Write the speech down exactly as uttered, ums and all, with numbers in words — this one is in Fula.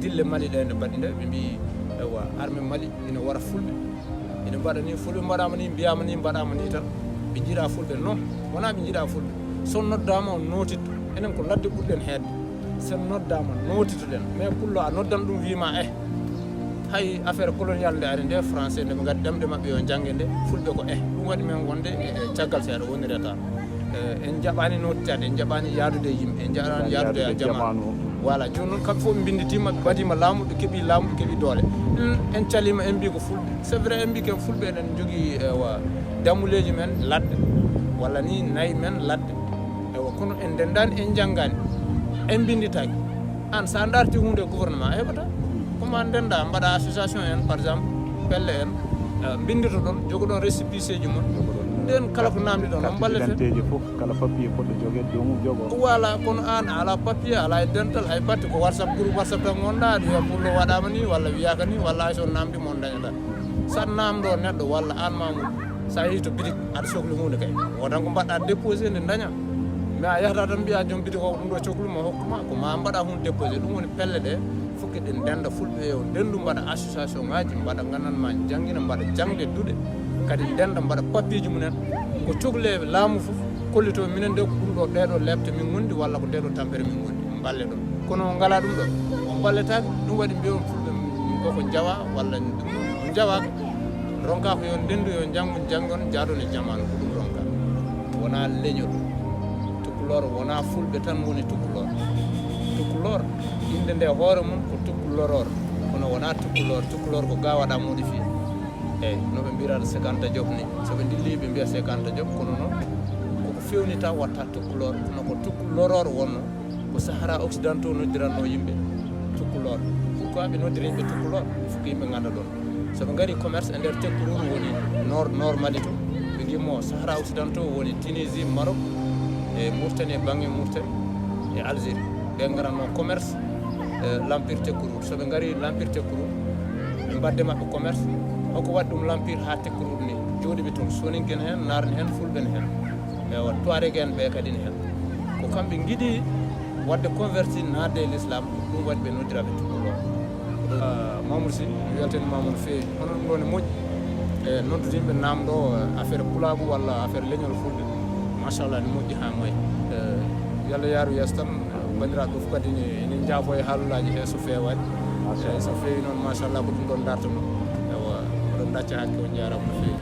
Dille Mali ɗe nde mbaɗi nde, ɓe mbi ewa armée Mali ina wara fulɓe, ina mbaɗa ni, fulɓe mbaɗama ni, mbiyama ni, mbaɗama ni tan, ɓe jiiɗa fulɓe. Non, wona ɓe jiiɗa fulɓe, so noddama on notitto. Enen ko ladde ɓurɗen hedde, so noddama notitoɗen. Mais pullo a noddan ɗum wima eh, hay affaire colonial nde ari nde, français nde ɓe gaddi ɗemɗe maɓɓe yo jangge nde, fulɓe ko eh. Ɗum waɗi men wonde e caggal seeɗa woni retard. En jaɓani nodditade, en jaɓani yaadude e yimɓe, en jaɓani yaadude e jamaanu. Voilà, jooni noon kamɓe fof ɓe mbinditima, ɓe mbaɗima laamu, ɓe keeɓi laamu, ɓe keeɓi doole. En calima, en mbi ko fulɓe, c'est vrai, en mbi ken fulɓe, eɗen jogii ewa dammuleeji men ladde, walla ni nayi men ladde. Ewa, kono en ndendani, en janngani, en mbinditaki. Aan so a darti huunde e gouvernement a heɓata. Koma ndenda mbaɗa association en, par exemple, pelle en, mbindotoɗon, jogoɗon récépissé ji mon. Nden kala ko namdiɗon on ballete. Kala papier poɗɗo jogeede joomum jogo. Voilà, kono aan a ala papier, ala e dental, hay batte, ko WhatsApp, groupe WhatsApp tan ngonɗa, aɗa wiya pullo waɗama ni walla wiyaka ni, walla hay so namdi mon dañata. Sa namdo neɗɗo walla aan Mamoudou, sa yehi to bitik aɗa sokli huunde kay, wodan ko mbaɗɗa déposé nde daña. Mais a yahata tan mbiya joom bitik o ɗum ɗo coklu ma hokkuma, ko ma mbaɗa huunde déposé. Ɗum woni pelle ɗe fof keɗen ndenda, fulɓe yo ndendu, mbaɗa association ngaji, mbaɗa gandanma, jangina, mbaɗa jangde duɗe. Kadi ndenda, mbaɗa papier ji mumen, ko cokle laamu fof kollito minen de ko ɗum ɗo, ɗeɗo lepte min gondi walla ko ndeɗo tampere min gondi, mballe ɗon. Kono on ngala ɗum ɗo, on mballetaake. Ɗum waɗi mbiyon fulɓe koko jawa walla ɗum on jawaka. Ronka ko yo ndendu, yo jangun, jangon, jaadon e jamaanu, ko ɗum ronka. Wona leñol. Tukulor wona fulɓe tan woni tukulor. Tukulor, innde nde hoore mum ko tukuloror, kono wona tukulor. Tukulor ko ga waɗa modifié. Eyyi, no ɓe mbirata Sekanta Diop ni, so ɓe dilli ɓe mbiya Sekanta Diop, kono noon koko fewnita watta tukulor, kono ko tukuloror wonno. Ko Sahara Occidentaux noddiranno yimɓe tukulor. Pourquoi ɓe noddiri yimɓe tukulor? Il faut que yimɓe ngannda ɗon. So ɓe ngari commerce e nder Tekkurur woni nord, nord Mali to. Ɓe ngi mo Sahara Occidentaux woni Tunisie, Maroc, e Mauritanie, e bangge Mauritanie e Algérie. Ɓe ngaranno commerce e l'empire Tekkurur. So ɓe ngari l'empire Tekkurur, ɓe mbadde maɓɓe commerce. Hoko waɗi ɗum l'empire ha Tekkurur ni? Jooɗi ɓe toon, soninken heen, naarni heen, fulɓe ne heen. Ewa, Tuareg en ɓe kadi ne heen. Ko kamɓe ngiɗi waɗde converti naatde e l'islam, ɗum waɗi ɓe noddiraɓe tukulor. Mamoudou Sy, mi weltanima mo no feewi. Hono ɗum ɗo ne moƴƴi. E noddude yimɓe namdo affaire pulaagu walla affaire leñol fulɓe. Machallah, ne moƴƴi ha may. Yalla yaaru yeeso tan. Bandiraɓe fof kadi ne, ne njaafo e haalulaji he so feewani. E so feewi noon, machallah, ko ɗum ɗon dartano. Ewa, oɗon dacca hakke, on njaarama no feewi.